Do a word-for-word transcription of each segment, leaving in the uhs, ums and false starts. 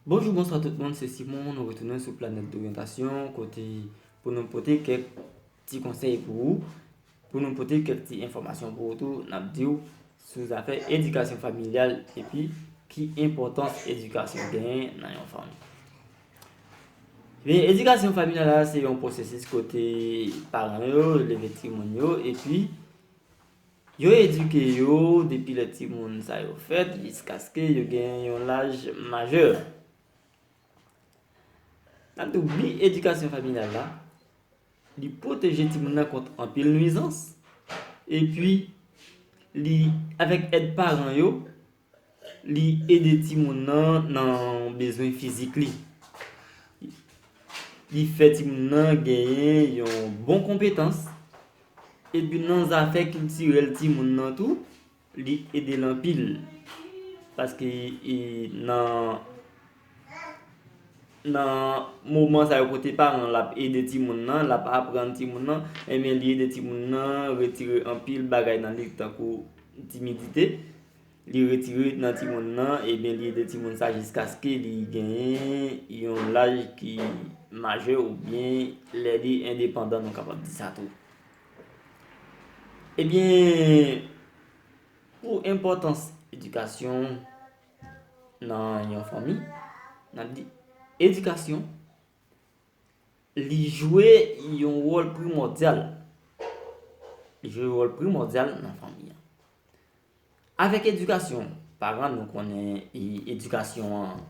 Bonjou, bonswa tout moun, se Simon, nou retounen sou Planèt Doryantasyon, kote pou nou pote kèk ti konsèy pou ou, pou nou pote kèk ti enfòmasyon pou ou tou, n ap di w sou zafè edikasyon familyal epi ki enpòtans edikasyon genyen nan yon fanmi. Ebyen, edikasyon familyal la se yon pwosesis kote paran yo leve timoun yo epi yo edike yo depi lè timoun sa yo fèt jiskaske yo gen yon laj majè. N ap di w, bi edikasyon familyal la, li pwoteje timoun nan kont anpil nwizans, epi li, avèk èd paran yo, li ede timoun nan nan bezwen fizik li. Li fè timoun nan genyen yon bon konpetans, epi nan zafè kiltirèl timoun nan tou, li ede l anpil. Paske e, nan nan moman sa yo kote paran l ap ede timoun nan, l ap aprann timoun nan, ebyen li ede timoun nan retire anpil bagay nan li tankou timidite. Li retire nan timoun nan, ebyen li ede timoun sa jiskaske li genyen yon laj ki majè oubyen lè li endepandan, nou kapab di sa tou. Ebyen, pou enpòtans edikasyon nan yon fanmi, n ap di edikasyon, li jwe yon wòl primòdyal. Li jwe yon wòl primòdyal nan fanmi an. Avèk edikasyon, paran nou konnen e, edikasyon an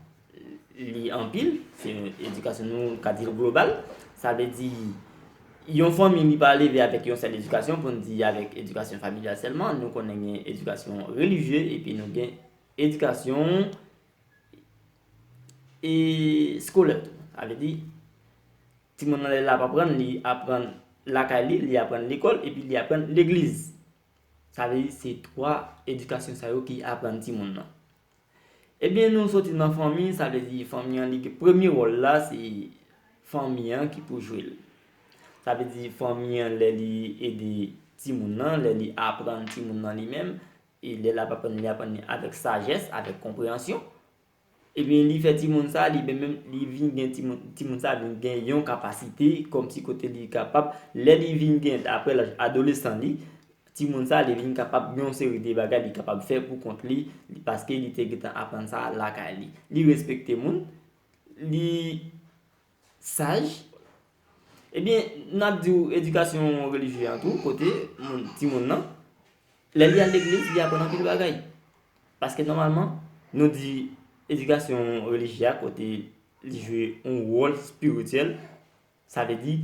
li anpil, se edikasyon nou ka di l global. Sa vle di yon fanmi li pa leve avèk yon sèl edikasyon, pou n di avèk edikasyon familyal sèlman, nou konnen gen edikasyon relijye epi nou gen edikasyon e skolè tou. Sa vle di, timoun nan lè l ap aprann, li aprann lakay li, li aprann lekòl, epi li aprann legliz. Sa vle di, se twa edikasyon sa yo ki aprann timoun nan. Ebyen, nou soti nan fanmi, sa vle di, fanmi an, li gen premye wòl la, se fanmi an ki pou jwe l. Sa vle di, fanmi an, lè li ede timoun nan, lè li aprann timoun nan li menm, e lè l ap aprann, li aprann li avèk sajès, avèk konpreyansyon. Ebyen, li fè timoun sa, li menm, li vin gen timoun, timoun sa vin gen yon kapasite, kòmsi kote li kapab, lè li vin gen, apre laj adolesan li, timoun sa, li vin kapab gen yon seri de bagay li kapab fè pou kont li, li, paske li te gentan aprann sa lakay li. Li respekte moun, li saj. Ebyen, n ap di w edikasyon relijye an tou, kote moun, timoun nan, lè li al legliz, li aprann anpil bagay. Paske nòmalman, nou di edikasyon relijye a, kote li jwe yon wòl espirityèl, sa vle di,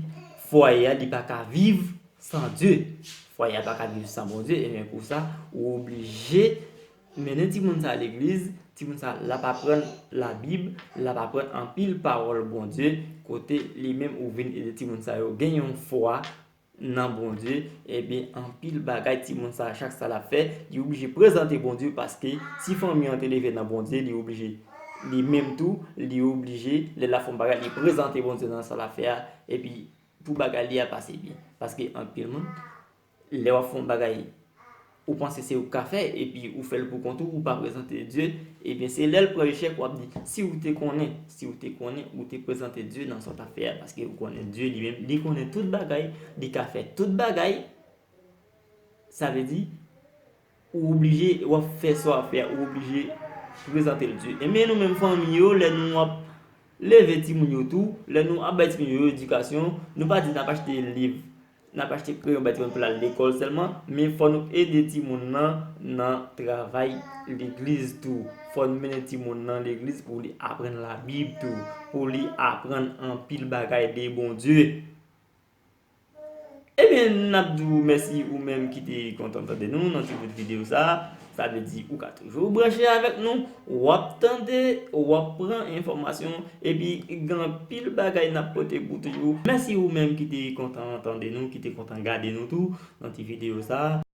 fwaye a, li pa ka viv san Dye. Fwaye a pa ka viv san Bondye, ebyen pou sa, ou oblije mennen timoun sa legliz, timoun sa l ap aprann Labib, l ap aprann anpil pawòl Bondye, kote li menm ou vin ede timoun sa yo gen yon fwa nan Bondye, ebyen anpil bagay timoun sa chak sa l ap fè, li oblije prezante Bondye, paske si fanmi an te leve nan Bondye, li oblije li menm tou, li oblije lè l ap fè yon bagay, li prezante Bondye nan sa l ap fè a, epi pou bagay li a pase byen. Paske anpil moun, lè w ap fè yon bagay, ou panse se ou k ka fè, epi ou fè l pou kont ou, ou pa prezante Dye, ebyen se lè l pran echèk w ap di, si w te konnen, si w te konnen, ou te prezante Dye nan sa w t ap fè a, paske ou konnen Dye li menm, li konnen tout bagay, li ka fè tout bagay. Sa vle di, ou oblije, w ap fè sa w ap fè a, ou oblije prezante l Dye. Ebyen nou menm fanmi yo, lè nou ap leve timoun yo tou, lè nou ap bay timoun yo edikasyon, nou pa di n ap achte liv, n ap achte kreyon bay timoun pou l al lekòl sèlman, men fò nou ede timoun nan nan travay legliz tou. Fò n mennen timoun nan legliz pou li aprann Labib tou, pou li aprann anpil bagay de Bondye. Ebyen, n ap di w mèsi ou menm ki te kontan tande nou nan ti bout videyo sa a. Sa vle di ou ka toujou branche avèk nou. W ap tande, w ap pran enfòmasyon, epi gen anpil bagay n ap pote pou toujou. Mèsi ou menm ki te kontan tande nou, ki te kontan gade nou tou nan ti videyo sa a.